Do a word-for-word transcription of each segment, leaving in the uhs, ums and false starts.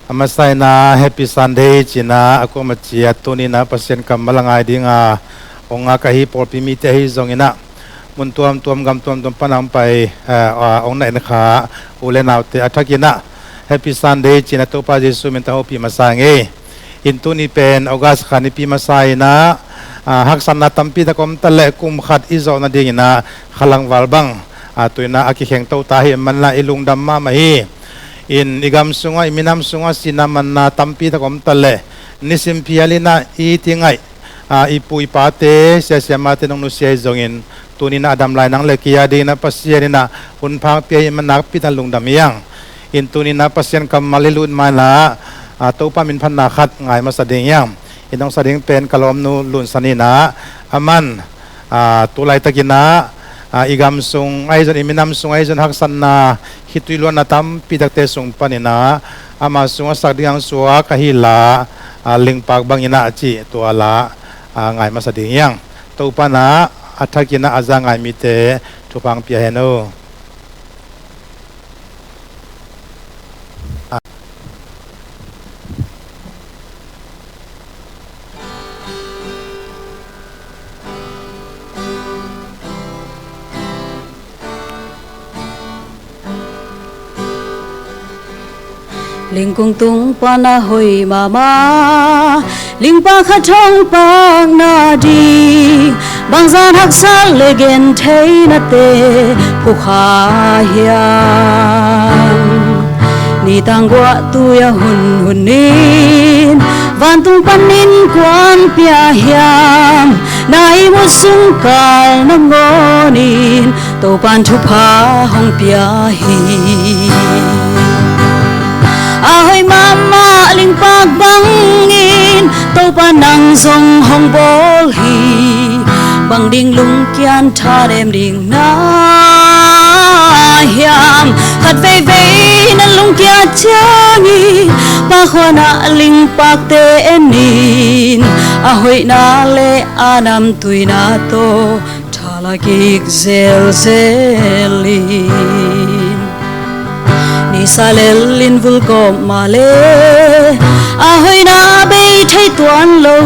A masa in ah Happy Sunday ci-in ah a kuamah ciat tuni-in ah Pasian kammal a ngai ding a hong ngak ahi pawlpi mite ahi zongin ah mun tuamtuam gam tuamtuam pan a hong pai, eh, ah, hong na en kha u le naute a thakin ah Happy Sunday ci-in ah Topa Jesuh min tawh hopih masa ing ei. In tuni pen August kha nipi masa in ah, ah, haksatna tampi tak om ta leh kum khat i zawh nadingin ah khalangval bang, ah, tu-in ah a kikheng to ta ahih manin ah i lungdam mahmah hi. In i gam sungah, i minam sungah sihna manna tampi tak om ta leh nisim phial in ah i it i ngaih, ah, i pu i pate, sia siamate nong nusia hi zongin tuni-in ah a dam lai nang le kei a dingin ah Pasian in ah hun phak pia ahih manin ah nakpi takin lungdam hi hang. In tuni-in ah Pasian kammal i lut ma-in ah, ah, Topa min phatna khat ngai masa ding hi hang. In hong sa ding pen ka lawmnu Lun San in ah, aman, ah, tu laitakin ah, ah, i gam sung ahi zong, i minam sung ahi zong haksatna, khitui luanna tampi takte sung panin ah ama sungah sak ding hong suak ahih leh, ah, lingpak bangin ah ci tua la, ah, ngai masa ding hi hang. Topa in ah a thakin ah a za ngai mite thupha hong pia hen aw. Lingkung tung pan a hoih mahmah, lingpa khat hong pak nading, bangzah haksat le gentheinate phukha hiam? Nitang guahtui a hun hun in vantung panin kuan pia hiam? Na ihmut sung kal nangawnin Topa'n thupha hong pia hi. A hoih mahmah lingpak bangin Topa nang zong hong bawl hi. Bang ding lungkiat thanem ding na hiam? Khat veivei na lungkiat ciangin Pa khuan ah lingpakte en in. A hoihna le a namtuina tawh thala kik zelzel in. Nisa lel in vul gawp mah le a hoihna bei thei tuan lo.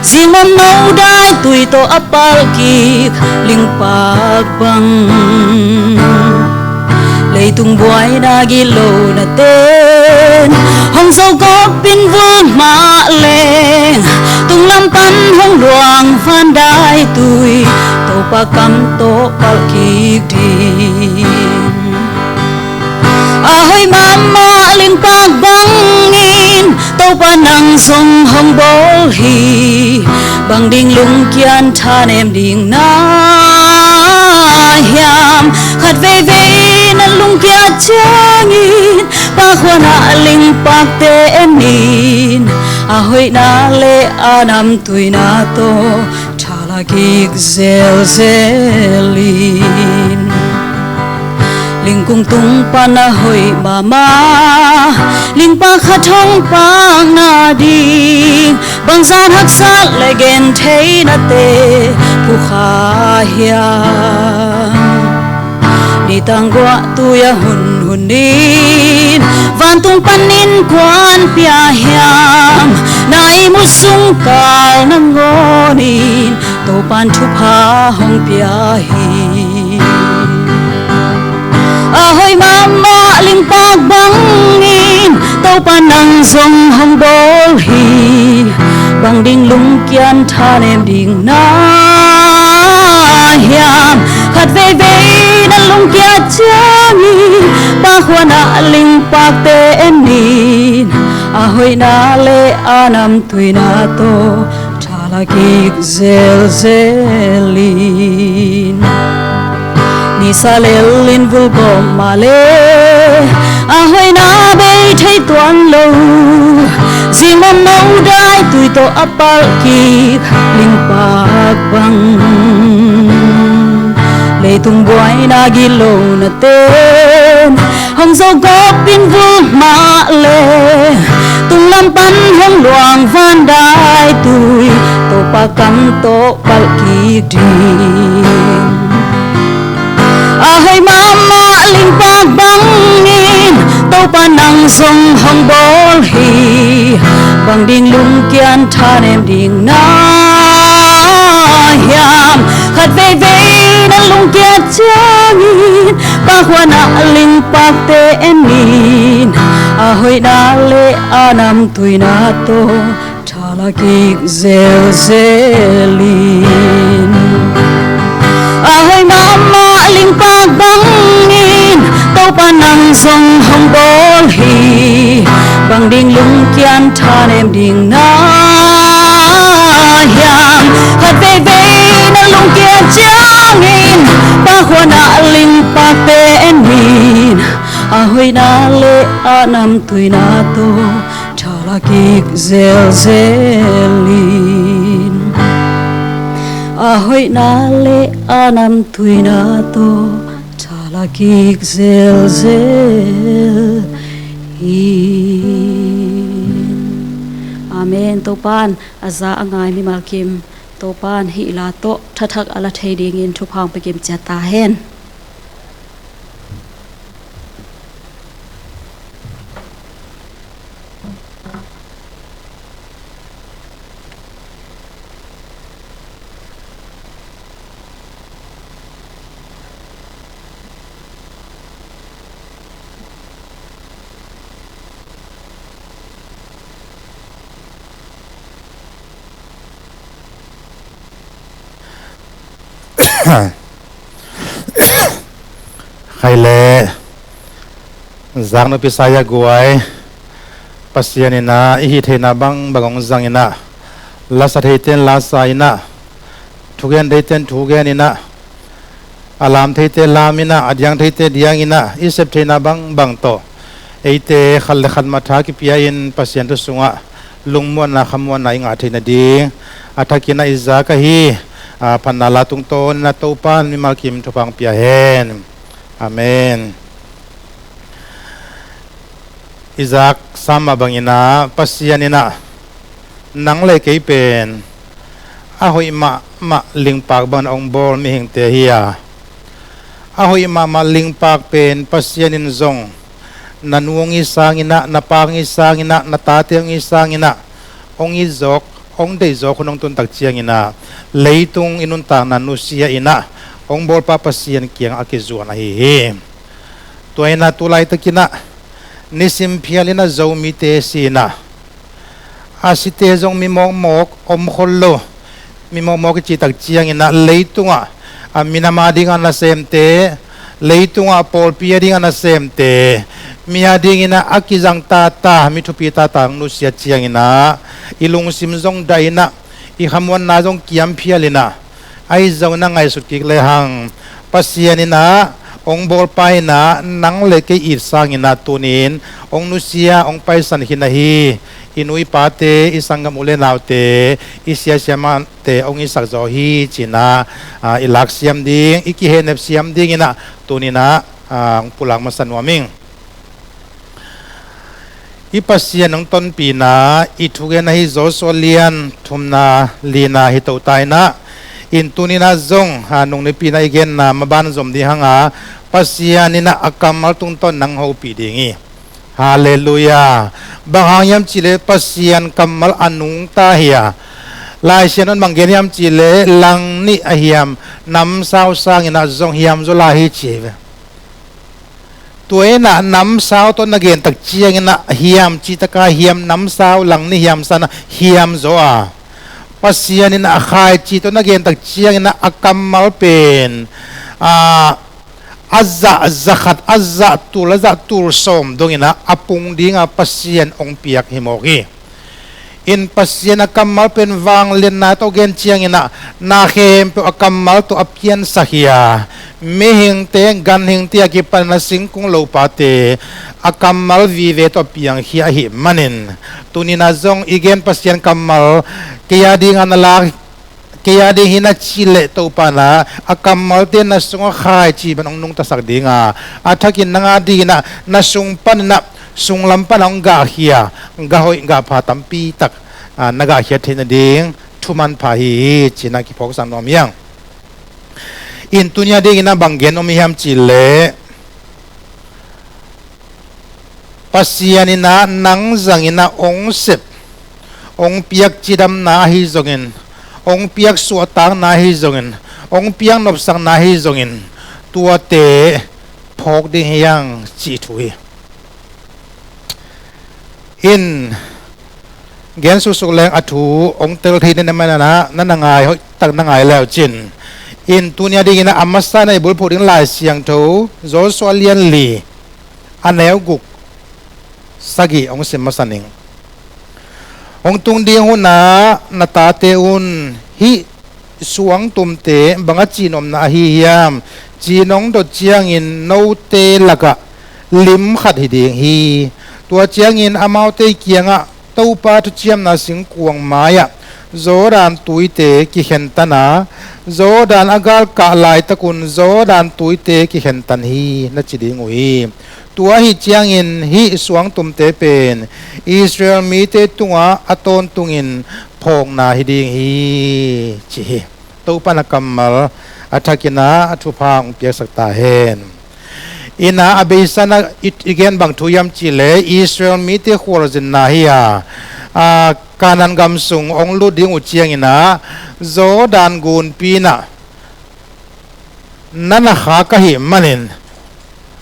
Zingmawm no dai tui tawh a palh kik lingpak bang. Leitung buaina gilo nate'n hong zo gawp in vul mah leng, tunglam pan hong luang van dai tui Topa kam tawh palh kik ding. A hoih mahmah lingpak bangin Topa nang zong hong bawl hi. Bang ding lungkiat thanem ding na hiam? Khat veivei na lungkiat ciangin Pa khuan ah lingpakte en in. A hoihna le a namtuina tawh thala kik zelzel in. Lingkung tung pan a hoih mahmah, lingpa khat hong pak nading, bangzah haksat le gentheinate phukha hiam? Nitang guahtui a hun hun in vantung panin kuan pia hiam? Na ihmut sung kal nangawnin Topa'n thupha hong pia hi. A hoih mahmah lingpak bangin Topa nang zong hong bawl hi. Bang ding lungkiat thanem ding na hiam? Khat veivei na lungkiat ciangin Pa khuan ah lingpakte en in. A hoihna le a namtuina tawh thala kik zelzel in. Nisa lel in vul gawp mah le a hoihna bei thei tuan lo. Zingmawm no dai tui tawh a palh kik lingpak bang. Leitung buaina gilo nate'n hong zo gawp in vul mah le, tunglam pan hong luang van dai tui Topa kam tawh palh kik ding. A hoih mahmah lingpak bangin Topa nang zong hong bawl hi, bang ding lungkian thanem ding na hiam? Khat veivei na lungkiat ciangin, Pa khuan ah lingpakte en in, a hoihna le a namtuina tawh thala kik zelzel in. A hoih mahmah lingpak bangin Topa nang zong hong bawl hi, bang ding lungkian thanem ding na hiam? Khat veivei na lungkiat ciangin, Pa khuan ah lingpakte en in, a hoihna le a namtuina tawh thala kik zelzel in. A hoihna le a namtuina tawh thala kik zelzel in. Amen. Topan a za a ngai mimal kim Topan hih la tawh thathak a la thei dingin thupha hong pia kim ciat ta hen. Khai le zaknupi saya guai, Pasian in ah i hih theihna bangbang hong zang in ah, lasa theite in lasa in ah, thugen theite in thugen in ah, a lam theite lam in ah, a diang theite diang in ah, i sep theihna bangbang tawh eite khat le khat matha kipia in Pasian thu sungah lungmuanna khamuanna i ngah theih nading a thakin ah i zak ahi, a phatna la tungtawn in ah Topan mimal kim thupha hong pia hen. Amen. I zak sam mah bangin ah Pasian in ah nang le kei pen a hoih mahmah lingpak bangin hong bawl mihingte hi a, a hoih mahmah lingpak pen Pasian in zong na nu hong it sangin ah, na pa hong it sangin ah, na tate hong it sangin ah, hong it zawk, hong deih zawk hun hong tun tak ciangin ah, leitung i nuntakna nusia in ah hong bawlpa Pasian kiangah a kizuan ahi hi. Tua in ah tu laitakin ah nisim phial in ah Zomite si in ah, a site zong mi mawkmawk om khol lo. Mi mawkmawk i cih tak ciangin ah leitungah a minam a dingah nasemte, leitungah pawlpi a dingah nasemte, mi a dingin ah a kizang tata, mi thupi tata hong nusiat ciangin ah i lungsim zong dah in ah, i khamuanna zong kiam phial in ah, ahi zongin ah ngaihsut kik lehang Pasian in ah hong bawlpa in ah nang le kei it sangin ah tuni-in hong nusia, hong paisan khin ahi i nu i pate, i sanggam u le naute, i sia siamahte hong itsak zaw hi ci-in ah, ah, i lak siam ding, i kihehnep siam dingin ah tuni-in ah, ah, hong pulak masa nuam ing. I Pasian hong tonpihna i thugen ahi Joshua lian thumna lina hi to ta in ah, in tuni-in ah zong, ah, nungnipin ah i genna maban zom ding hang a, Pasian in ah a kammal tungtawn nang hopih ding hi. Halleluiah. Bang hang hiam cih leh Pasian kammal a nungta hi a, Lai Siangtho in bang gen hiam cih leh langnih a hiam namsau sangin ah zong hiam zaw lai hi ci hi ve. Tua in ah namsau tawh na gen tak ciangin ah hiam cih tak a hiam, namsau langnih hiam san ah hiam zaw a, Pasian in ah khaici tawh na gen tak ciangin ah a kammal pen, ah, a zah za khat, a zah tul, a zah tul sawm dongin ah a pung ding a Pasian hong piak hi mawk hi. In Pasian a kammal pen vangliatna tawh gen ciangin ah na khempeuh a kammal tawh a piansak hi a, mihingte, ganhingte a kipan a singkung lopate a kammal vive tawh a piangkhia ahih manin, tuni-in ah zong i gen Pasian kammal kei a ding a na lak, kei a ding hi na cih leh Topa in ah a kammalte na sungah khaici bang hong nungtasak ding a, a thakin nang a dingin ah na sung panin ah, sunglam pan ah hong gahkhia, gah hoih gah pha tampi tak, ah, na gahkhiat theih nading thu manpha hi hi ci-in ah kiphawksak nuam hi hang. In tuni a dingin ah bang gen om hiam cih leh, Pasian in ah nang zangin ah hong sep, hong piak cidamna ahi zongin, hong piak suahtakna ahi zongin, hong piak nopsakna ahi zongin, tuate phawk ding hi hang cih thu hi. In gen suksuk leng a thu hong tel thei na manana na na ngai hoihtak na ngai leu cin. In tunia dingin ah a masa na i bulphuh ding Lai Siangtho Joshua lian li a neu guk sagih hong sim masa ning. Hong tung ding hunah na tate un hih suangtumte bang a cihnopna ahi hiam? Cih nong dot ciangin note lakah lim khat hi ding hi. Tua ciangin amaute kiangah Topa thuciamna singkuang mai-ah Jordan tuite kikhentan a, Jordan a galkah laitakun Jordan tuite kikhentan hi na ci ding uh hi. Tua ahi ciangin hih suangtumte pen Israel mite tungah a tawntungin phawkna hi ding hi, ci hi. Topa na kammal a thakin ah a thupha hong piaksak ta hen. In ah a beisa na i, i gen bang thu hiam cih leh Israel mite khualzinna hi a, a, Kanaan gam sung hong lut ding uh ciangin ah Jordan gunpi in ah na na khak ahih manin,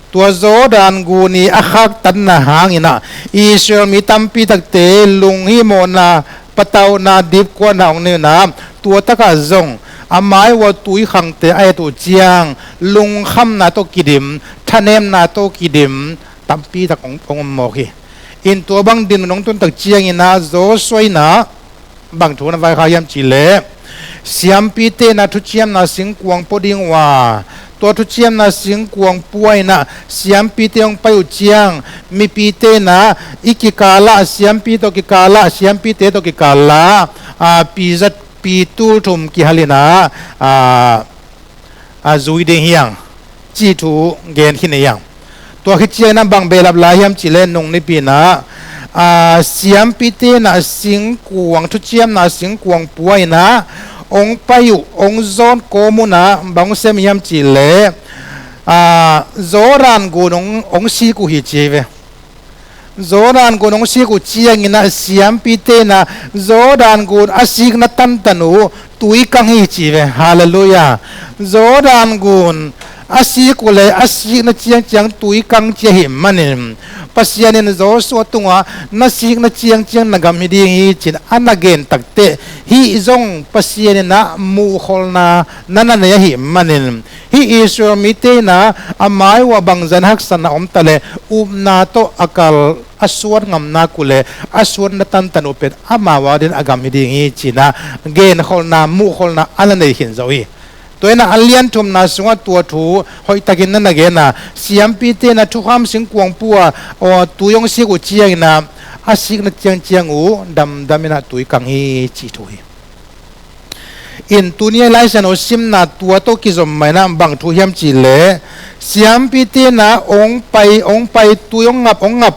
tua Jordan gun i a khaktanna hangin ah Israel mi tampi takte lunghimawhna, patauhna, dipkuatna hong nei in ah, tua takah zong a mai uh a tuikhangte a et uh ciang lungkhamna tawh kidim, thanemna tawh kidim tampi tak hong, hong om mawk hi. In tua bang dinmun hong tun tak ciangin ah Joshua in ah bang thu na vaikhak hiam cih leh, siampite in ah thuciamna singkuang pua ding uh a, tua thuciamna singkuang pua in ah siampite hong pai uh ciang mipite in ah i kikalah, siampi tawh kikalah, siampite tawh kikalah, a, pizat, pitul thum kihal in ah, a, a zui ding hi hang, cih thu gen khin hi hang. Tua khit ciangin ah bang behlap lai hiam cih leh nung nipi in ah, a, siampite in ah singkuang, thuciamna singkuang pua in ah hong pai uh, hong zawn kawm un ah bang hong sem hiam cih leh, a, Jordan gun hong, hong sik uh hi ci hi ve. Jordan gun hong sik uh ciangin ah siampite in ah Jordan gun a sikna tantan uh tui kang hi ci ve. Halleluiah. Jordan gun a sik uh leh a sikna ciangciang tui kang ci ahih manin, Pasian in Joshua tungah na sikna ciangciang na gam hi ding hi ci-in a na gen takteh, hih zong Pasian in ah muhkholhna na na nei ahih manin, hih Israel mite in ah a mai uh ah bangzah in haksatna om ta leh upna tawh a kal, a suat ngam nak uh leh a suatna tantan uh pen amau adingin a gam hi ding hi ci-in ah genkholhna, muhkholhna a na nei khin zo hi. Tua in ah a lian thumna sungah tua thu hoihtakin na na gen a, siampite in ah thukham singkuang pua, aw, tui hong sik uh ciangin ah a sikna ciangciang uh damdam in ah tui kang hi cih thu hi. In tuni a Lai Siangtho simna tua tawh kizom mah in ah bang thu hiam cih leh, siampite in ah hong pai, hong pai, tui hong ngap, hong ngap,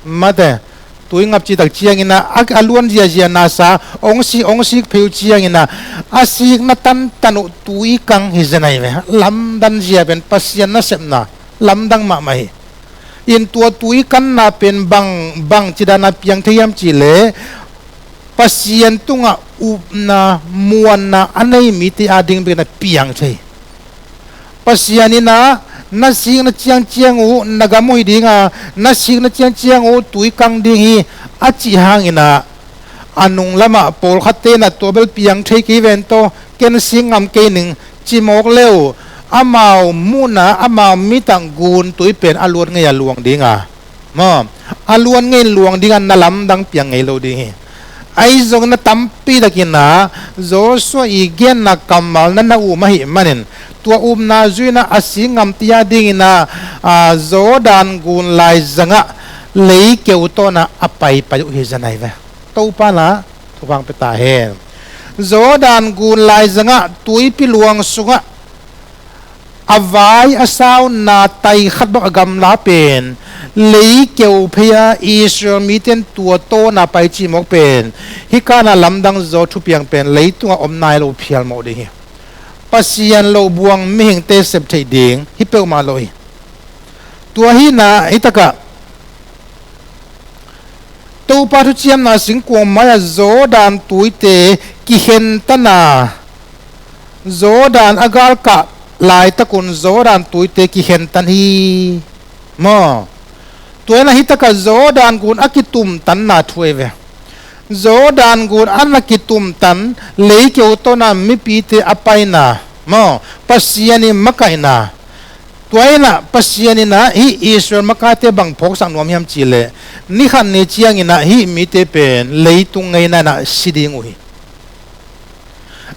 mate, tui ngap cih tak ciangin ah a, a luan ziazia nasa, hong sik, hong sik phei uh ciangin ah a sikna tantan uh tui kang hi zen ahi ve. Lamdang zia pen Pasian nasepna lamdang mahmah hi. In tua tui kanna pen bang, bangci dan a piang thei hiam cih leh, Pasian tungah upna, muanna a nei mite ading bek in ah piang thei. Pasian in ah na sikna ciangciang uh na gam uh hi ding a, na sikna ciangciang uh tui kang ding hi a cih hangin ah, a nung lamah pawlkhatte in ah tua bel piang thei kei ven tawh, ken sik ngam kei ning ci mawk le uh, amau muhna, amau mit ah gun tui pen a luat ngei a luang ding a, maw, a luan ngei luang ding a, na lamdang piang ngei lo ding hi. Ahi zongin na tampi takin ah Joshua i genna kammal na na um ahih manin, tua upna zui in ah a sik ngam te adingin ah, a, Jordan gun laizangah leikeu tawh in ah a paipai uh hi zen ahi ve. Topa in ah thupha hong pia ta hen. Jordan gun laizangah tuipi luang sungah a vai a sauna tai khat bang a gamla pen leikeu phei a, Israel mite in tua tawh in ah pai cih mawk pen hih kan ah lamdang zaw thupiang pen leitungah om nai lo phial mawk ding hi. Pasian lo buang mihingte sep theih ding hi peuhmah lo hi. Tua hi in ah hih takah Topa thuciamna singkung mai-ah Jordan tuite kikhentan a, Jordan a galkah laitakun Jordan tuite kikhentan hi maw. Tua inah hitakah Jordan gun a kitumtanna thu ahi ve. Jordan gun a na kitumtan, leikeu tawna mipite a paina maw, Pasian in makaihna. Tua inah Pasian inah hih Israel makaite bang phawksak nuam hiam cihleh, ni khat ni cianginah hih mite pen leitung ngeina inah si ding uh hi.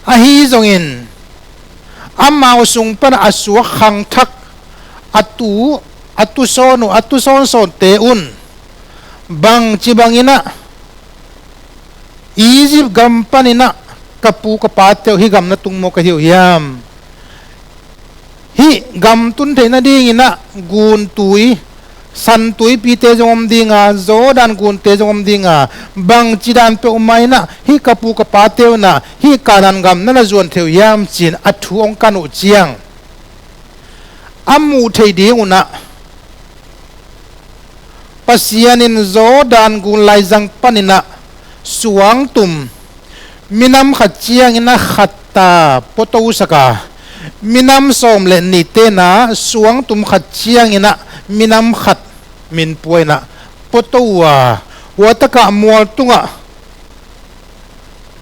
Ahi zongin amau sung panah a suak khangthak, a tu, a tusawn uh, a tusawn sawnte un bangci banginah Egypt gam paninah ka pu ka pate uh hih gam na tung maw ka hi uh hiam? Hih gam tun theih nadinginah guntui, santuipite zong om dinga, Jordan gunte zong om dinga, bangci dan peuhmah inah hih ka pu ka pate unah hih Kanaan gam na na zuan thei uh hiam ci-in a thu hong kan uh ciang, a muh theih ding unah Pasian in Jordan gun laizang paninah suangtum, minam khat cianginah khatta puato saka, minam sawm le nih tenah suangtum khat cianginah minam khat minpua inah puato uh a, huatakah mual tungah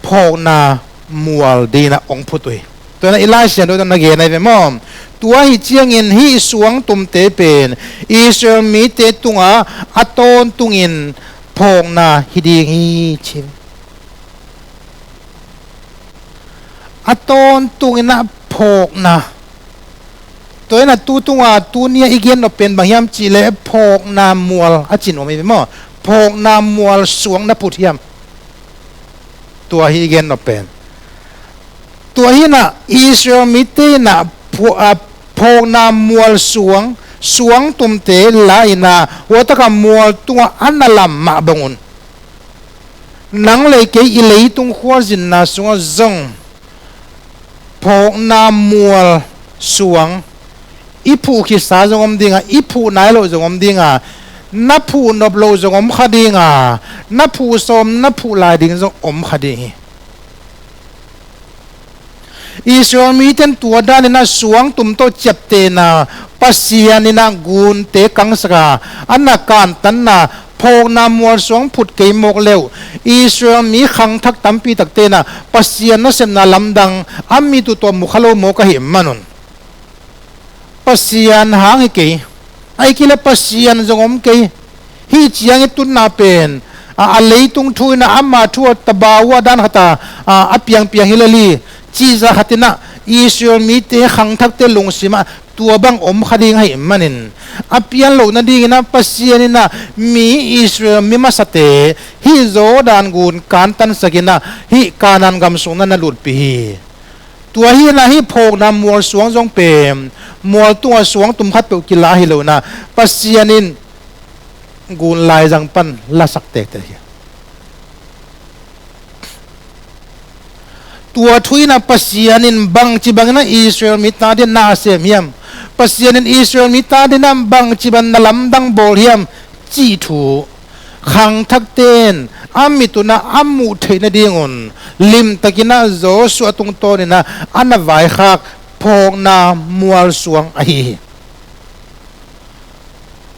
phawkna mual dinginah hong phut uh hi. Tua inah i Lai Siangtho tawh na gen ahi ve maw. Tua ahi ciangin hih suangtumte pen Israel mite tungah a tawntungin phawkna hi ding hi ci. A tawntunginah phawkna. Tua inah tu tunga tuni-a i gen nop pen bang hiam cihleh phawkna mual a ci nuam hi ve maw. Phawkna mual suang na phut hiam? Tua hi i gen nop pen. Tua hinah Israel mite inah phu-, a, phawkna mual suang, suangtumte la inah huatakah mual tungah a na lam mah bangun, nang le kei i leitung khualzinna sungah zong phawkna mual suang i phuh khitsa zong om dinga, i phuh nai loh zong om dinga, na phuh nop loh zong om kha dinga, na phuh sawm, na phuh lai ding zong om kha ding hi. Israel mite in tua daninah suangtum tawh ciaptehna, Pasian inah gunte kangsaka, a na kantanna, phawkna mualsuang phut kei mawk leuh, Israel mi khangthak tampi takte inah Pasian nasepna lamdang a mit uh tawh mukha lo mawk ahih manun, Pasian hang hi kei, ahih kei leh Pasian zong om kei. Hih ciang i tutna pen, a, a leitung thu inah ama thu a tabau a dan khata, a, a piangpiang hi lel hi. Cihzah khat inah Israel mite khangthakte lungsimah tua bang om kha ding ahih manin, a pian loh nadinginah Pasian inah mi Israel mi masate hih Jordan gun kantansak inah hih Kanaan gam sung na na lutpih hi. Tua hinah hih phawkna mualsuang zong pen mual tungah suangtum khat peuh kila hi lo inah Pasian in gun laizang pan lasak tektek hi. Tua thu inah Pasian in bangci banginah Israel mi ta dingin na a sem hiam? Pasian in Israel mi ta dingin bangci bang na lamdang bawl hiam? Cih thu khangthakte in a mit unah a muh theih nadingun limtakinah Joshua tungtawninah a na vaikhak phawkna mualsuang ahi hi.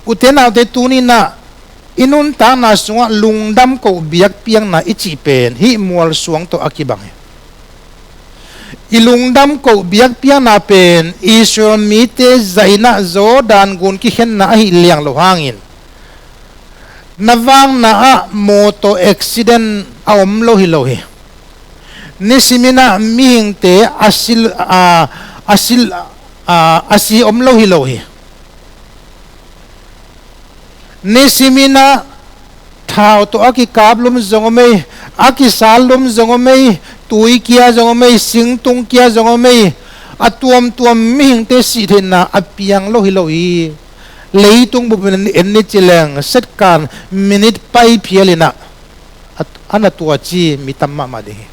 Ute naute, tuninah i nuntakna sungah lungdam koh biakpiakna i cih pen hih mualsuang tawh a kibang hi. I lungdam koh biakpiakna pen Israel mite zahinah Jordan gun kikhenna ahi liang lo hangin, na vakna ah mawtaw accident a om lo hi lo hi. Nisiminah mihingte a si, a, a si, a, a si om lo hi lo hi. Nisiminah thau tawh a kikaplum zong om ei, a kisalum zong om ei, tui kia zong om ei, singtung kia zong om ei, a tuamtuam mihingte sihtheihna a piang lo hi lo hi. Leitung bupin en ni ci leng, setkan minit pai phial inah a, a na tuaci mi tam mahmah ding hi.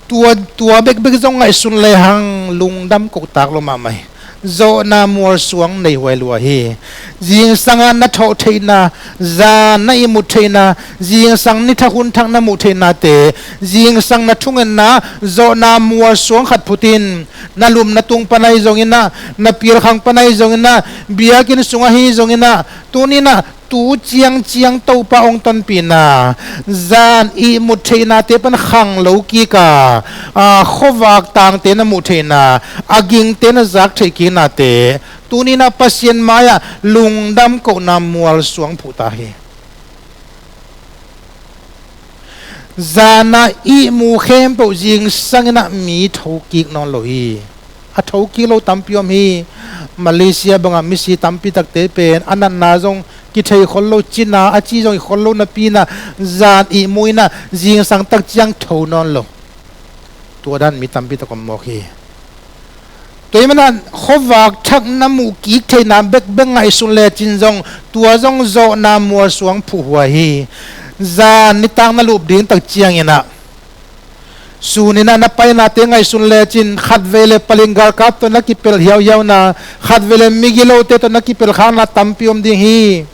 Tua, tua bekbek zong ngaihsun lehang lungdam kohtak lo mahmah hi. zawhna mualsuang nei huai lua hi. Zingsang a na thawh theihna, zan na ihmut theihna, zingsang ni thak hun thak na muh theihnate, zingsang na thungetna, zawhna mualsuang khat phut in, na lupna tung pan ahi zongin ah, na pilkhang pan ahi zongin ah, biakinn sung ahi zongin ah, tuni in ah tu ciangciang Topa hong tonpihna, zan ihmut theihnate pan khang lo kik a, a, khuavak tangte na muh theihna, a gingte na zak theih kiknate, tuni in ah Pasian mai-ah lungdam kohna mualsuang phuh ta hi. Zan a ihmu khempeuh zingsang in ah mi thokik nawn lo hi. A thokik lo tampi om hi. Malaysia bangah misi tampi takte pen a natna zong kithei khol lo, cina a ci zong i khol lo napi in ah zan ihmu in ah zingsang tak ciang tho nawn lo. Tua dan mi tampi tak om mawk hi. Tua ahih manin ah khuavak thak na muh kik theihna bekbek ngaihsun lecin zong, tua zong zawhna mualsuang phuh huai hi. Zan nitak na lup ding tak ciangin ah, sun in ah na painate ngaihsun lecin, khatvei le paling galkap tawh na kipelh hiauhiauna, khatvei le migilote tawh na kipelh khakna tampi om ding hi.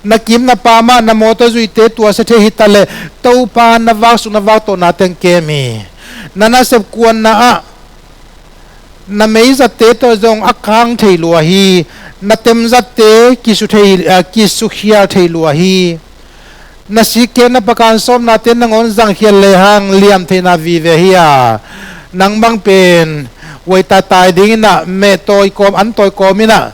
Na kim na pam ah na mawtaw zuihte tuasia thei hi ta leh, Topa na vak suk na vak tawhna teng kem hi. Na nasep kuanna ah na meizatte tawh zong a kang thei lua hi. Na temzatte kisu thei, ah, kisukhial thei lua hi. Na sikkeu na pakan sawmnate nangawn zangkhial lehang liam theihna vive hi a, nang bang pen huai taitai ding in ah, meh tawi kawm, an tawi kawm in ah,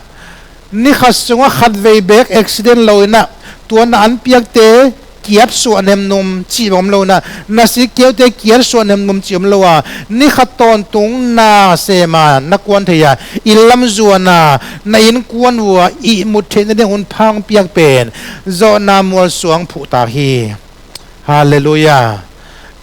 ni khat sungah khatvei beek accident lo in ah, tua na an piakte kiat suah nemnum cih om lo in ah, na sikkeute kiat suah nemnum cih om lo a, ni khat tawntung na sem a na kuan thei a, inn lam zuan a, na innkuan uh a ihmut theih nading hun pha hong piak pen zawhna mualsuang phuh tak hi. Halleluiah.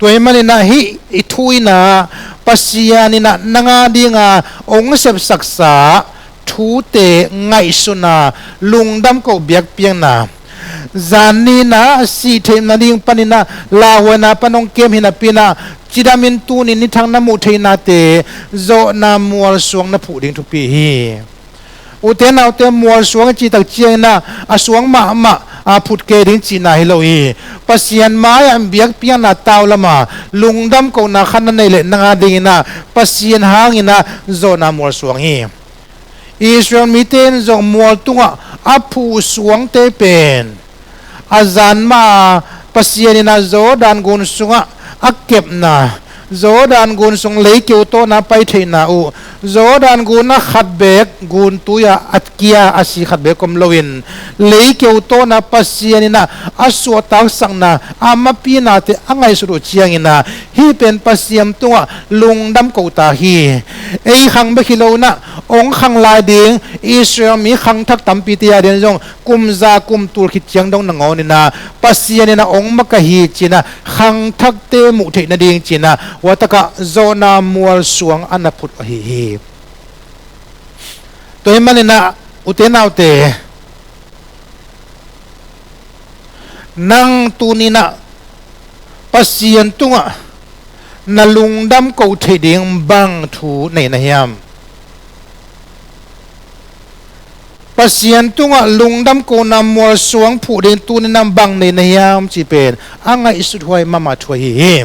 Tua ahih manin ah hih i thu in ah Pasian in ah nang a ding a hong sepsaksa thute ngaihsun a, lungdam koh biakpiakna, zan ni in ah sih theih nading panin ah lauhuaina pan hong kem hi napi in ah, cidam in tuni ni thak na muh theihnate zawhna mualsuang na phuh ding thupi hi. Ute naute, mualsuang i cih tak ciangin ah a suang mahmah a phut kei ding cihna hi lo hi. Pasian mai-ah biakpiakna tau lam a lungdam kohna khat na neih leh nang a ding in ah Pasian hangin ah zawhna mualsuang hi. Israel mite in zong mual tungah a phuh suangte pen a zan mah a, Pasian in ah Jordan gun sungah a kepna, Jordan gun sung leikeu tawna pai theihna uh, Jordan gun ah khat beek gun tui ah a kia a si khat beek om loin, leikeu tawna Pasian in ah a suahtaksakna, a mapinate a ngaihsut uh ciangin ah, hih pen Pasian tungah lungdam kohta hi. Ei khang bek hi lo in ah, hong khang lai ding Israel mi khangthak tampite a ding zong kum za kum tul khit ciang dong nangawn in ah Pasian in ah hong makaih hi ci-in ah khangthakte muh theih nading ci-in ah huatakah zawhna mualsuang a na phut ahi hi. Tua ahih manin ah ute naute, nang tuni in ah Pasian tungah na lungdam koh theih ding bang thu nei na hiam? Pasian tungah lungdam kohna mualsuang phuh ding tuni in ah bang nei na hiam cih pen a ngaihsut huai mahmah thu ahi hi.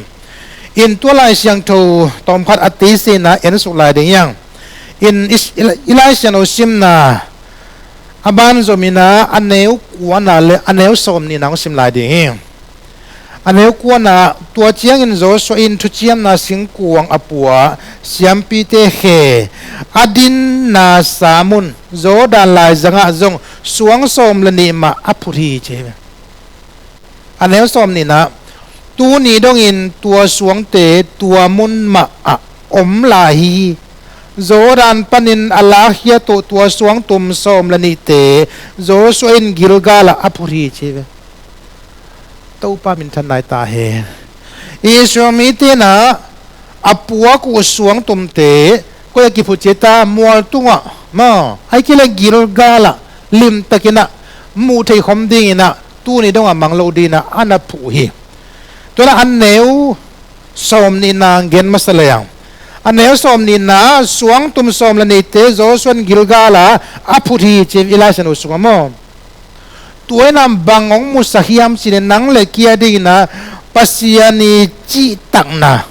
In tua Lai Siangtho tawmkhat a teisena en suk lai ding hi hang. In i, i Lai Siangtho simna a banzom in ah a neu kuana le a neu sawmnihna hong sim lai ding hi. A neu kuana, tua ciangin Joshua in thuciamna singkuang a pua, siampite khe, a dinna sa mun Jordan laizangah zong suang sawm le nih mah a phut hi ci hi. A neu sawmnihna, tuni dongin tua suangte tua mun mah ah om lai hi. Jordan panin a lakkhiat uh tua suangtum sawm le nihte Joshua in Gilgal ah a phut hi ci hi ve. Topa minthan nai ta hen. Israel mite in ah a puak uh suangtumte koi ah kiphut ci ta, mual tungah maw, ahih kei leh Gilgal ah limtakin ah muh theih khawm dingin ah tuni dongah mang loh dingin ah a na phuh hi. Tua in ah a neu sawmnihna gen masa leng, A neu sawm nihna, suangtum sawm le neite Joshua in Gilgal ah a phut hi ci-in i Lai Siangtho sungah maw. Tua in ah bang hong musak hiam cih leh nang le kei a dingin ah Pasian i cihtakna,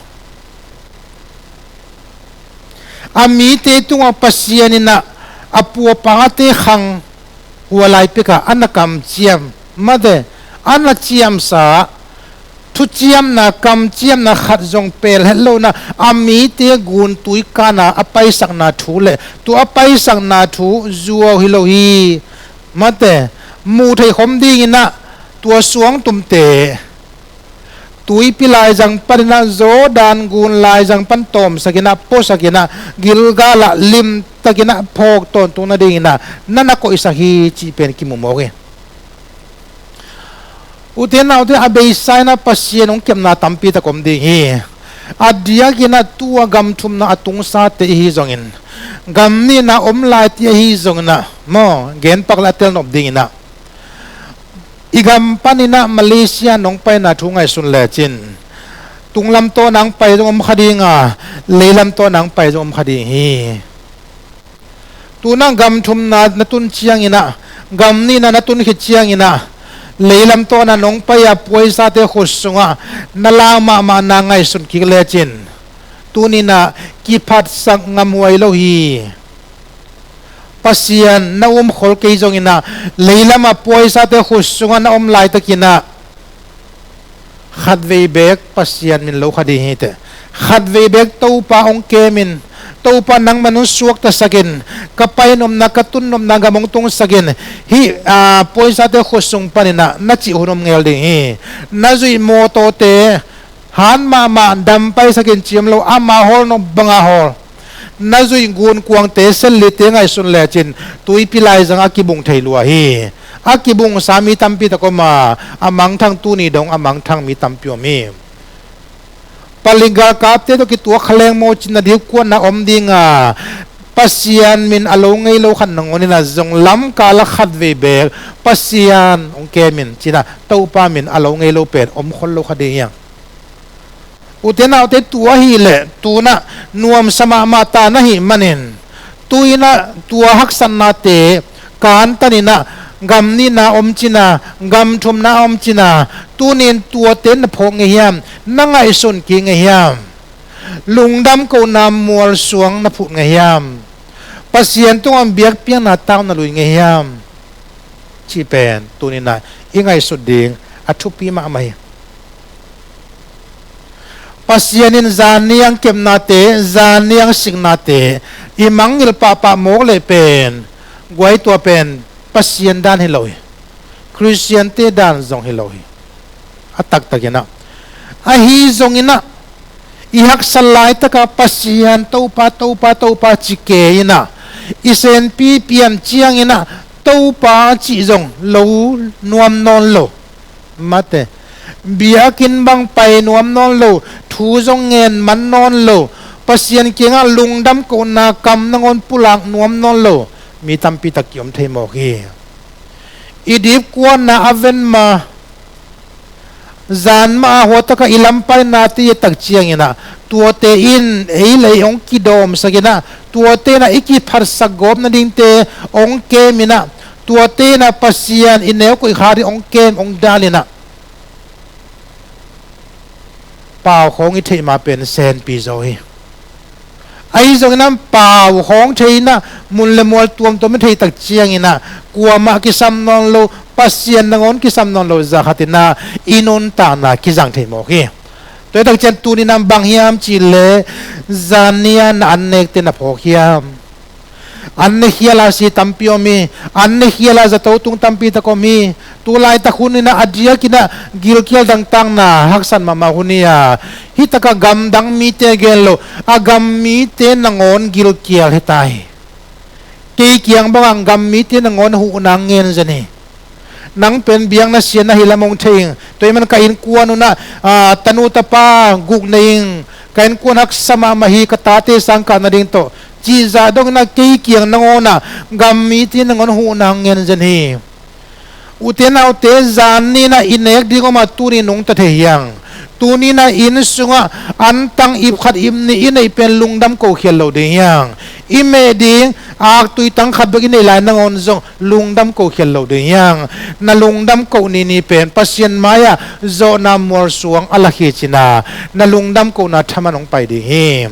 a mite tungah Pasian in ah a puapangate khang hua lai pekah a na kamciam, mate, a na ciamsa, thuciamna, kamciamna khat zong pelh het lo in ah a mite guntui kan a a paisakna thu le tua a paisakna thu zuau hi lo hi, mate, muh theih khawm dingin ah tua suangtumte tuipi laizang panin ah Jordan gun laizang pan tawmsak in ah puasak in ah Gilgal ah limtakin ah phawk tawntung nadingin ah na na koihsak hi cih pen kimu mawk hi. Ute naute, a beisa in ah Pasian hong kepna tampi tak om ding hi. A diakin ah tua gam thumna a tungsate i hi zongin, gam nihna om laite ahi zongin ah maw, genpak le a telnop dingin ah i gam panin ah Malaysia nong paina thu ngaihsun lecin, tunglam tawh nang pai zong om kha ding a, leilam tawh nang pai zong om kha ding hi. Tu-in ah gam thumna na tun ciangin ah, gam nihna na tun khit ciangin ah, leilam tawh na nong pai a puaisate khut sungah na lak mahmah na ngaihsun kik lecin, tuni-in ah kiphatsak ngamhuai lo hi. Pasian na umkhol kei zongin ah, leilam a puaisate khut sungah na om laitakin ah, khatvei beek Pasian min lo kha ding hi teh. Khatvei beek Topa hong kem in, Topa nangman hong suaktasak in, ka pai nopna, ka tun nopna gam hong tungsak in, hih, aa, puaisate khut sung panin ah na cih hun om ngel ding hi. Na zuih mawtawte han mahmah dam paisak in ci om lo, ama hawl nop banga hawl. Na zuih gunkuangte, sellite ngaihsun lecin tuipi laizang a kibung thei lua hi. A kibungsa mi tampi tak om a, a mangthang tuni dong a mangthang mi tampi om hi. Palik galkapte tawh kituak kha leng maw cin, na dipkuatna om ding a, Pasian min a lo ngei lo khat nangawn in ah zong lamkal ah khatvei beek Pasian hong kem in ci-in ah Topa min a lo ngei lo pen om khol lo kha ding hi hang. Ute naute, tua ahih leh tu-in ah nuamsa mahmah ta na hih manin, tu-in ah tua haksatnate kantan in ah, gam nihna om cin a, gam thumna om cin a, tuni-in tuate na phawk ngei hiam, na ngaihsun kik ngei hiam? Lungdam kohna mualsuang na phut ngei hiam? Pasian tungah biakpiakna tau na lui ngei hiam? Cih pen tuni-in ah i ngaihsut ding a thupi mahmah hi. Pasian in zan ni ang kepnate, zan ni ang siknate i mangngilh pahpah mawk leh pen, guai, tua pen Pasian dan hi lo hi. Khristiante dan zong hi lo hi. A taktak in ah, ahi zongin ah, i haksat laitak ah Pasian, Topa, Topa, Topa ci kei in ah, i senpi pian ciangin ah Topa cih zong lo nuam nawn lo. Mate, biakinn bang pai nuam nawn lo, thu zong ngen man nawn lo, Pasian kiangah lungdam kohna kam nangawn pulak nuam nawn lo mi tampi tak kiom thei mawk hi. I dipkuatna a ven ma, zan mah a hua tak ah i lampainate i et tak ciangin ah, tuate in ei le ei hong kidawmsak in ah, tuate in ah i kiphatsak gawp nadingte hong kem in ah, tuate in ah Pasian i neu koih kha ding hong kem, hong dal in ah, pau khawng i theih ma pen senpi zaw hi. Ahi zongin ah pau khawng thei in ah, mun le mual tuamtuam i theih tak ciangin ah, kuamah kisam nawn lo, Pasian nangawn kisam nawn lo zah khat in ah i nuntakna kizang thei mawk hi. Tua hi tak ciang tuni-in ah bang hiam cih leh, zan ni-a na annekte na phawk hiam? An ne khial a si tampi om hi. An ne khial a zato tung tampi tak om hi. Tu laitak hun in ah a diakin ah gilkial dangtakna haksat mahmah hun hi a, hih tak ah gamdang mite gen lo, a gam mite nangawn gilkial hi ta hi. Kei kiang bangah gam mite nangawn huhna ngen zen hi. Nang pen biakna siatna hi lam hong thei ing. Tua ahih man ka innkuan un ah, aa, tanu tapa guk nei ing. Ka innkuan haksa mahmah hi, ka tate sang kah nading tawh, cih zah dongin ah kei kiang nangawn ah gam mite nangawn huhna ngen zen hi. Ute naute, zan ni-in ah i nek ding om a, tuni nungta thei hi hang. Tuni-in ah inn sungah antang ip khat ip nih i neih pen lungdam ko khial lo ding hi hang. I meh ding aktui tang khat bek i neih lai nangawn zong lungdam ko khial lo ding hi hang. Na lungdam ko ni ni pen Pasian mai-ah zawhna mualsuang a lak hi cin ah, na lungdam kona thaman hong pai ding hi.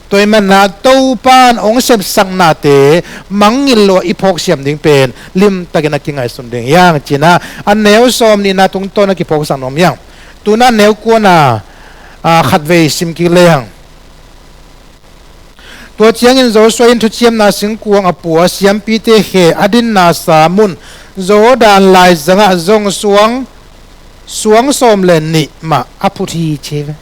Tua ahih manin ah Topa in hong sepsak nate mangngilh lo-a i phawksiam ding pen limtakin a kingaihsun ding hi hang cin ah, a neu sawm nihna tungtawn a kiphawksak nuam hi hang. Tu-in ah neu kuana, aa, khatvei sim kik le hang. Tua ciangin Joshua in thuciamna singkuang a pua, siampite khe a dinna sa mun, Jordan laizangah zong suang, suang sawm le nih mah a phut hi ci hi ve.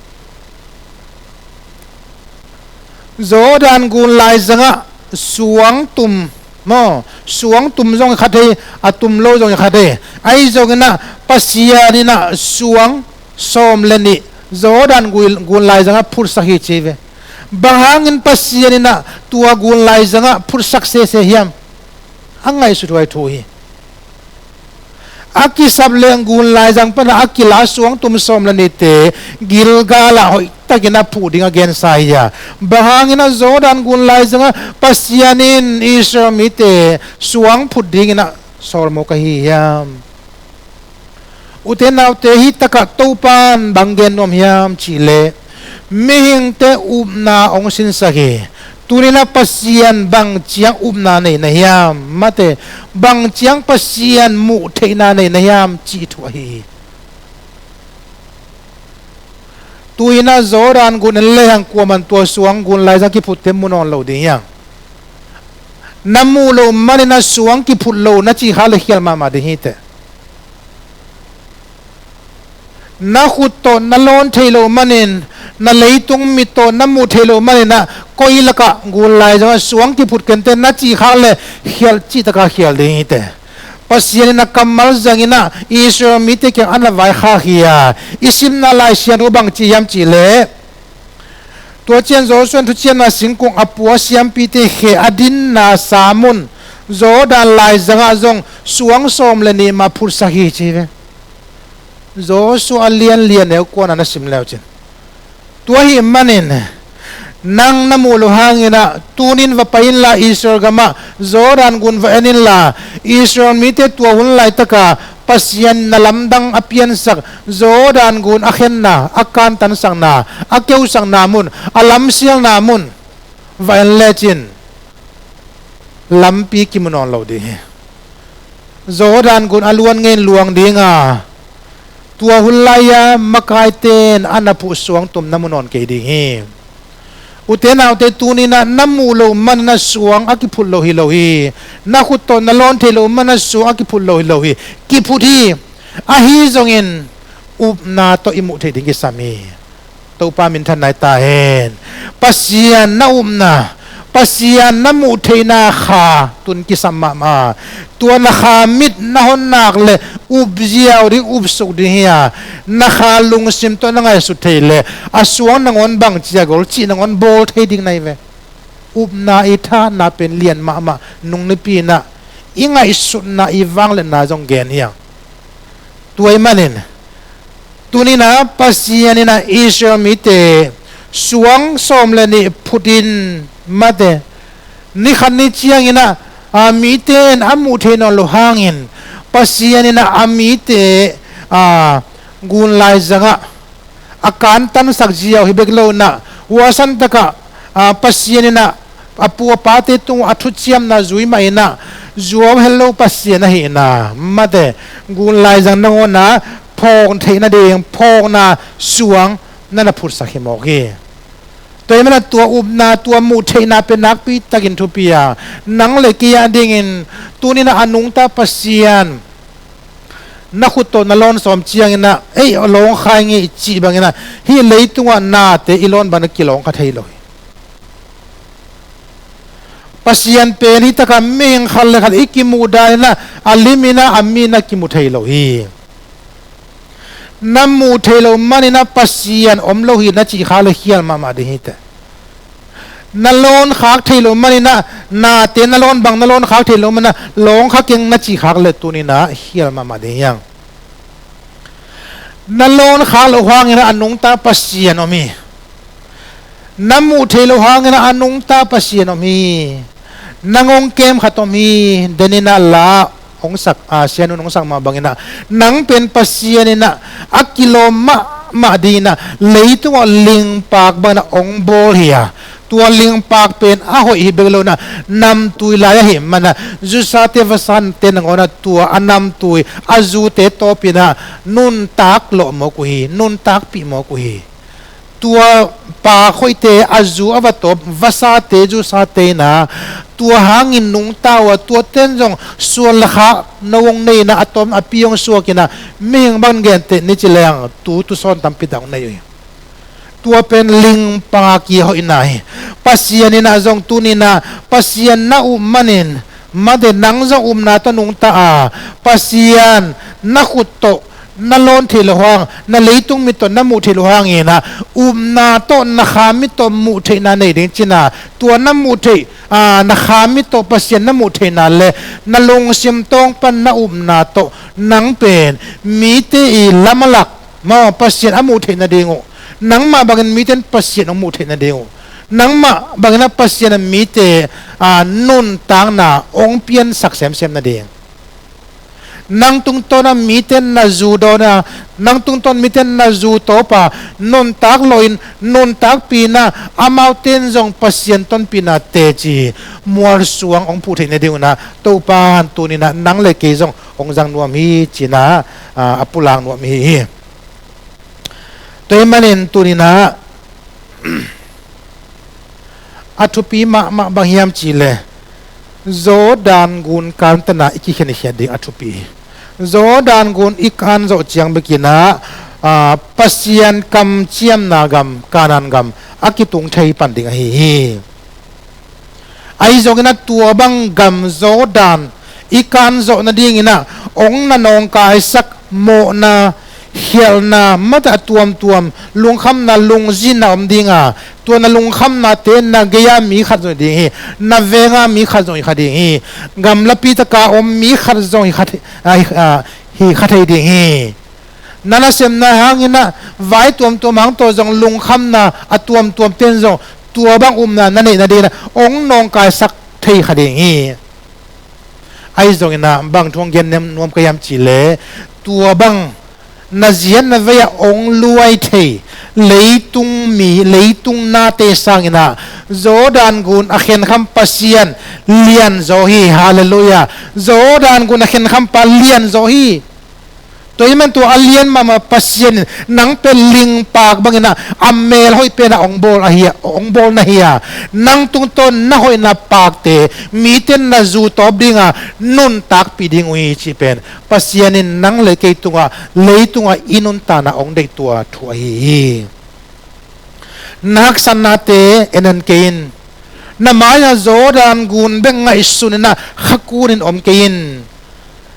Jordan gun laizangah suang tum maw, suang tum zong i kha thei, a tum lo zong i kha thei. Ahi zongin ah Pasian in ah suang sawm le nih Jordan gun, gun laizangah phutsak hi ci hi ve. Bang hangin Pasian in ah tua gun laizangah phutsak sese hiam? A ngaihsut huai thu hi. A kisap leh gun laizang pan a kila suang tum sawm le nihte Gilgal ah hoihtakin a phuh ding a gensa hi a, bang hangin ah Jordan gun laizangah Pasian in Israel mite suang phut dingin ah sawlmawk ahi hiam? Ute naute, hih takah Topa in bang gen nuam hiam cih leh, mihingte upna hong sinsak hi. Tuni-in ah Pasian bang ciang upna nei na hiam? Mate, bang ciang Pasian muh theihna nei na hiam cih thu ahi hi. Tu-in ah Jordan gun en le hang, kuaman tua suang gun laizang kiphutte mu nawn lo ding hi hang. Na muh loh manin ah suang kiphut lo na cih khak leh khial mahmah ding hi teh. Na khut tawh na lawn theih loh manin, na leitung mit tawh na muh theih loh manin ah koi lakah gun laizangah suang kiphut kei inteh na cih khak leh khial, cihtakah khial ding hi teh. Pasian in a kammal zangin ah Israel mite kiang a na vaikhak hi a, i simna Lai Siangtho bang ci hiam cih leh, tua ciang Joshua in thuciamna singkung a pua, siampite khe a dinna sa mun, Jordan laizangah zong suang sawm le nih mah phutsak hi ci hi ve. Joshua a lian li, a neu kuana na sim le uh cin. Tua ahih manin, nang na muh loh hangin ah, tuni-in va pai inla Israel gamah, Jordan gun va en inla, Israel mite tua hun laitaka Pasian in a lamdang a piansak Jordan gun a khenna, a kantansakna, a keusakna mun, a lamsialna mun va en lecin, lampi kimu nawn lo ding hi. Jordan gun a luan ngei in luang ding a, tua hun lai-a makaite in a na phuh suang tum na mu nawn kei ding hi. Ute naute, tuni-in ah na muh loh manin ah suang a kiphut lo hi lo hi. Na khut tawh na lawn theih loh manin ah suang a kiphut lo hi lo hi. Kiphut hi. Ahi zongin upna tawh i muh theih ding kisam hi. Topa minthanna hi ta hen. Pasian na upna, Pasian na muh theihna kha tun kisam mahmah. Tua na kha mit na hon nak leh up ziau ding, up suk ding hi a, na kha lungsim tawh na ngaihsut theih leh, a suang nangawn bang ci a gol cih nangawn bawl thei ding na hi ve. Upna i thahatna pen lian mahmah, nung nipi-in ah i ngaihsutna, i vangliatna zong gen hi hang. Tua ahih manin, tuni-in ah Pasian in ah Israel mite suang sawm le nih phut in, mate, ni khat ni ciangin ah, a, mite in a muh theih nawn loh hangin, Pasian in ah a mite, a, gun laizangah a kantansak ziau hi bek lo-in ah, huaisan takah, a, Pasian in ah a pu a pate tungah a thuciamna zui mah in ah, zuau hel lo Pasian ahihna, mate, gun laizang nangawn ah phawk theih nading phawkna suang na na phutsak hi mawk hi. Tua ahih manin ah tua upna, tua muh theihna pen nakpi takin thupi a, nang le kei a dingin tuni-in ah a nungta Pasian, na khut tawh na lawn sawm ciangin ah, ei, a lawng kha ing ei cih bangin ah, hih leitungah nate i lawn bangin ah kilawng kha thei lo hi. Pasian pen hih takah mihing khat le khat i kimuh dan in ah, a lim in ah, a mi in ah kimu thei lo hi. Na muh theih loh manin ah Pasian om lo hi na cih khak leh khial mahmah ding hi teh. Na lawn khak theih loh manin ah, nate na lawn bang na lawn khak theih loh manin ah, lawng kha keng na cih khak leh tuni-in ah khial mahmah ding hi hang. Na lawn khak loh hangin a nungta Pasian om hi. Na muh theih loh hangin a nungta Pasian om hi. Na ngong kem khat om hi. Deninah la hong sak, a, sianun hong sak mah banginah, nang pen Pasian inah a kilawm mahmah dinginah leitungah lingpak banginah hong bawl hi a, tua lingpak pen a hoih hi bek lo inah namtui lai ahih manah zusate vasate nangawnah tua a namtui a zute tawpinah nuntak lawh mawk uh hi, nuntakpih mawk uh hi. Tua pak hoihte a zu a va tawp vasate zusate inah tua hangin nungta uh a, tuaten zong suan le khak no hong nei inah a tawm a pi hong suak inah mihing bang genteh ni ci leng tu tusawn tampi tak hong nei uh hi. Tua pen lingpak a kihoihna hi. Pasian inah zong tuninah Pasian na up manin mate nang zong upna tawh nungta a, Pasian na khut tawh na lawn theih loh hang, na leitung mit tawh na muh theih loh hanginah upna tawh na kha mit tawh muh theihna nei ding cinah tua na muh theih, a, na kha mit tawh Pasian na muh theihna le na lungsim tawng pan na upna tawh nang pen mite i lam a lak maw Pasian a muh theih nading uh. Nangmah bangin mite in Pasian hong muh theih nading uh. Nangmah bangin a Pasian a mite, a, nuntakna hong piansak semsem nading. Nang tungtawn a mite in na zu dawn a, nang tungtawn mite in na zu tawp a, nuntak lawhin nuntakpih inah amaute in zong Pasian tonpihna teci mualsuang hong phuh theih nading uh inah Topa in tuninah nang le kei zong hong zang nuam hi cinah, a, a pulak nuam hi hi. Tua ahih manin tuninah a thupi mahmah bang hiam cihleh Jordan gun kantana i kikhen i khiat ding a thupi hi. Jordan gun i kan zawh ciang bekinah, a, Pasian kamciamna gam Kanaan gam a kitung thei pan ding ahi hi. Ahi zongin a tua bang gam Jordan i kan zawh nadinginah hong na nawngkaisak mawhna, khialhna, mate a tuamtuam, lungkhamna, lungzinna om dinga, tua na lungkhamnate na gei-a mi khat zong hi ding hi, na venga mi khat zong hi kha ding hi, gamlapi taka om mi khat zong hi kha thei, a, hi, a, hi kha thei ding hi. Na nasemna hanginah vai tuamtuam hang tawh zong lungkhamna a tuamtuamte in zong tua bang upna na neih nadinginah hong nawngkaisak thei kha ding hi. Ahi zonginah bang thu hong gen nuam ka hiam cihleh tua bang na ziatna vei-ah hong luai thei leitung mi, leitung nate sanginah Jordan gun a khenkham Pasian lianzaw hi. Halleluiah. Jordan gun a khenkhampa lianzaw hi. Tua ahih man tua a lian mahmah Pasian in nang pen lingpak banginah a mel hoih penah hong bawl ahi a, hong bawl na hi a, nang tungtawn na hoihna pakte mite in na zu tawp dinga nuntakpih ding uh hi cih pen Pasian in nang le kei tungah leitungah i nuntakna hong deih tua thu ahi hi. Na haksatnate en en kei in. Na mai-ah Jordan gun bek ngaihsun inah khakunin om kei in.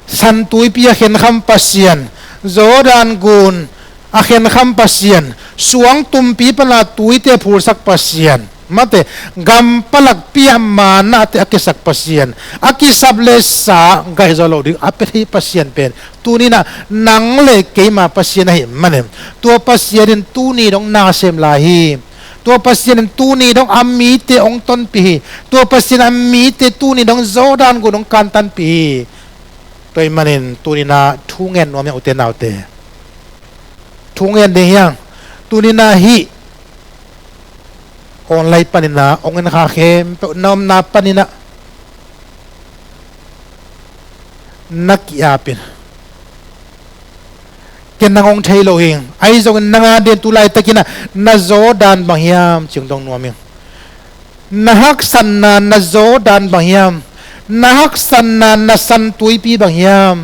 San tuipi a khenkham Pasian, Jordan gun a khenkham Pasian, suang tumpi pana tuite phulsak Pasian, mate, gam palak piah manate a kisak Pasian, a kisap le sa gaihzaw loh ding a pia thei Pasian pen tuninah nang le keima Pasian ahih manin tua Pasian in tuni dong na sem lai hi. Tua Pasian in tuni dong a mite hong tonpih hi. Tua Pasian a mite tuni dong Jordan gun hong kantanpih hi. Tua ahih manin tuninah thu ngen nuam hi a, ute naute. Thu ngen ding hi hang. Tuninah hih online paninah hong en kha khempeuh na omna paninah na ki-apin. Ken nang hong thei lo hing. Ahi zongin nang a den tu laitakinah na Jordan bang hiam ci hong dong nuam hing. Na haksatna na Jordan bang hiam? Na haksatna na san tuipi bang hiam?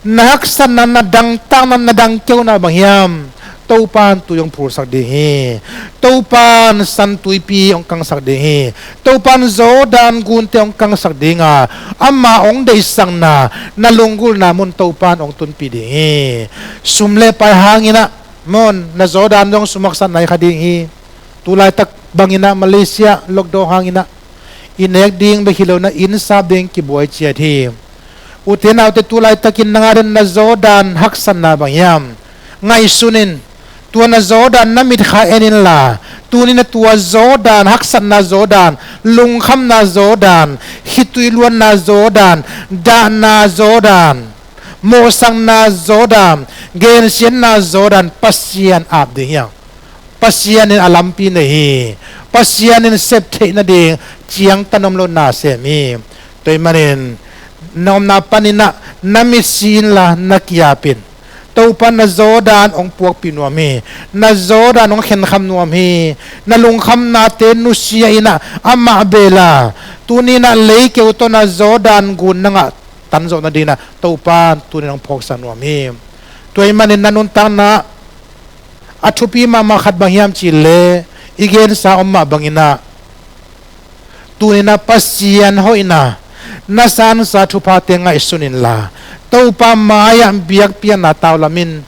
Na haksatna na dangtakna na dangkeuna bang hiam? Topa in tui hong phulsak ding hi. Topa in san tuipi hong kangsak ding hi. Topa in Jordan gunte hong kangsak dinga, ama hong deihsakna na lunggulhna mun Topa in hong tunpih ding hi. Sum le pai hanginah mun na Jordan dong sum haksatna hi kha ding hi. Tu laitak banginah Malaysia lockdown hanginah i nek ding bek hi lo inah inn sap ding kibuai ciat hi. Ute naute, tu laitakin nang a dingin na zawdan haksatna bang hiam? Ngaihsun in. Tua na zawdan na mitkha en inla, tuni-in a tua zawdan, haksatna zawdan, lungkhamna zawdan, khitui luanna zawdan, dahna zawdan, mawhsakna zawdan, gensiatna zawdan Pasian ap ding hiam? Pasian in a lampi nei hi. Pasian in sep theih nading ciangtan om lo na sem hi. Tua ahih manin na omna panin ah na mitsi inla na kiap in. Topa na zawdan hong puakpih nuam hi. Na zawdan hong khenkham nuam hi. Na lungkhamnate nusia in ah amah bel a, tuni-in ah leikeu tawh na zawdan gun na ngah tan zawh nadingin ah Topa tuni-in hong phawksak nuam hi. Tua ahih manin na nuntakna a thupi mahmah khat bang hiam cih leh, i gensa om mah bangin ah, tuni-in ah Pasian hoihna, na sansa thuphate ngaihsun inla, Topa mai-ah biakpiakna tau lam in.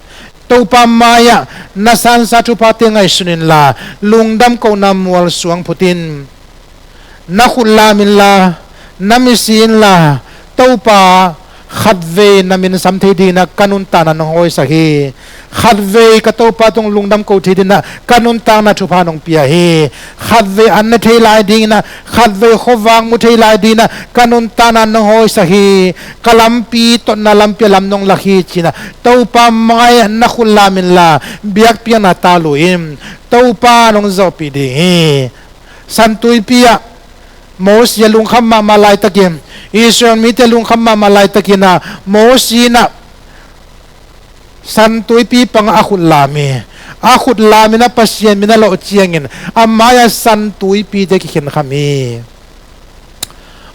Topa mai-ah na sansa thuphate ngaihsun inla, lungdam kohna mual suang phut in. Na khut lam inla, na mitsi inla, Topa, khatvei na min sam thei dingin ah ka nuntakna nong hawisak hi. Khatvei ka Topa tung lungdam ko thei dingin ah ka nuntakna thupha nong pia hi. Khatvei an ne thei lai dingin ah, khatvei khuavak mu thei lai dingin ah ka nuntakna nong hawisak hi. Ka lampi totna lampi ah lam nong lak hi ci-in ah Topa mai-ah na khut lam inla, biakpiakna tau lui in. Topa nong zawhpih ding hi. Santuipi ah Mosi a lungkham mahmah laitakin, Israel mite lungkham mahmah laitakin ah, Mosi in ah santuipi pangah a khut lam hi. A khut lam in ah Pasian min a lawh ciangin a mai-ah santuipite kikhenkham hi.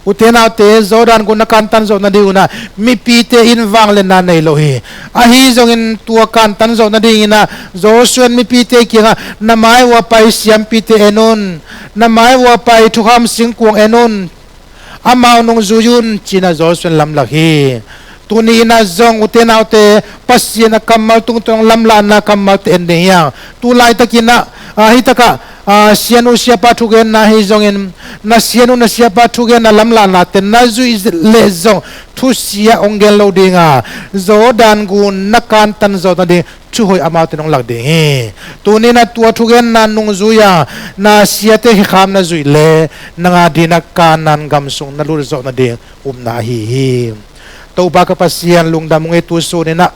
Ute naute, Jordan gun na kantan zawh nadingun ah mipite in vangliatna nei lo hi. Ahi zongin tua kantan zawh nadingin ah Joshua in mipite kiangah, na mai uah pai siampite en un, na mai uah pai thukham singkuang en un, amau nungzui un, ci-in ah Joshua in lamlak hi. Tuni in ah zong, ute naute, Pasian a kammal tungtawn lamlahna kammalte en ding hi hang. Tu laitakin ah, ah, hi takah, ah, sianu siapa thugenna hi zongin, na sianu na siapa thugenna lamlahnate na zuih leh zong, thusia hong gen lo ding a, Jordan gun na kantan zawh nading thuhoih amaute nong lak ding hi. Tuni in ah tua thugenna nungzui a, na siate khekham na zuih leh, nang a dingin ah Kanaan gam sung na lut zawh nading upna ahi hi. Topa ka Pasian, lungdam ung ei, tu sun in ah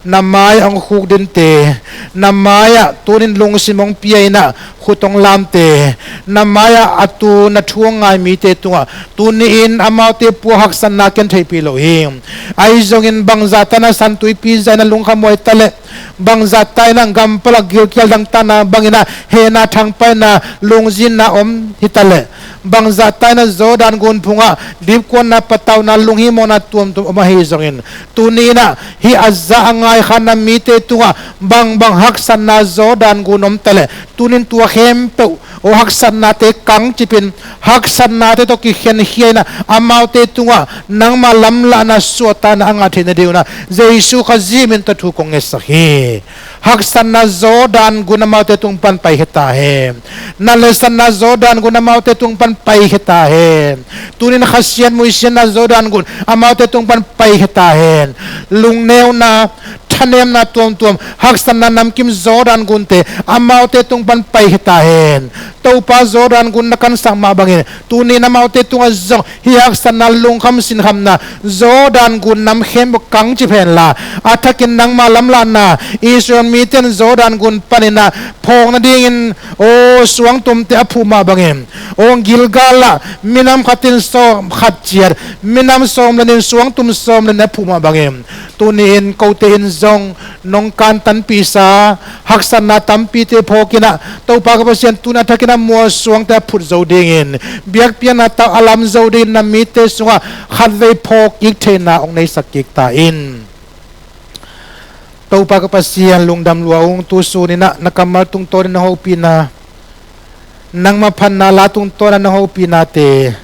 na mai-ah hong khukdinte, na mai-ah tuni-in lungsim hong pia in ah khut hong lamte, na mai-ah a tu na thu hong ngai mite tungah tuni-in amaute puak haksatna ken theihpih lo hi. Ahi zongin bangzahta in ah santuipi zahin ah lungkham uh hi taleh, bangzahta in ah gam palak gilkial dangtakna bangin ah hehna thangpaihna lungzinna om hi taleh, bangzahta in ah Jordan gun phungah dipkuatna, patauhna, lunghimawhna tuamtuam om ahi zongin, tuni in ah hih a za a ngai kha na mite tungah bangbang haksatna Jordan gun om taleh, tuni-in tua khempeuh, aw, haksatnate kangcip in, haksatnate tawh kikhenkhia in ah amaute tungah nangma lamlahna suahtakna a ngah theih nadingun ah Jesu Khazih min tawh thu kong ngetsak hi. Haksatna Jordan gun amaute tung pan paikhia ta hen. Nat le satna Jordan gun amaute tung pan paikhia ta hen. Tuni-in khasiat muisiatna Jordan gun amaute tung pan paikhia ta hen. Lungneuna, thanemna tuamtuam, haksatna namkim Jordan gunte amaute tung pan paikhia ta hen. Topa, Jordan gun na kansak mah bangin tuni-in amaute tungah zong hih haksatna, lungkham sinkhamna Jordan gun nam khempeuh kangcip henla, a thakin nangma lamlahna, Israel mite in Jordan gun panin ah phawk nadingin, aw, suangtumte a phuh mah bangin, aw, Gilgal ah minam khat in sawm khat ciat, minam sawm le nih in suangtum sawm le nih a phuh mah bangin, tuni-in kote in zong nong kantanpihsa haksatna tampite phawk in ah, Topa ka Pasian, tuni a thakin ah mualsuangte a phut zo dingin, biakpiakna tau a lam zo dingin na mite sungah khatvei phawk kik theihna hong neisak kik ta in. Topa ka Pasian, lungdam lua ung, tu sun in ah na kammal tungtawnin na hopihna, nangma phatna la tungtawn a na hopihnate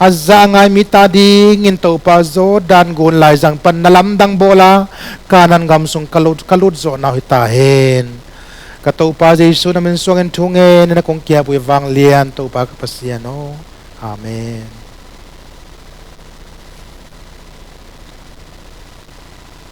a za a ngai mite adingin, Topa, Jordan gun laizang pan na lamdang bawl a, Kanaan gam sung ka lut, ka lut zawhna uh hi ta hen. Ka Topa Jesu na min suangin thu ngenin a kong ki-ap uh hi, vanglian Topa ka Pasian aw. Amen.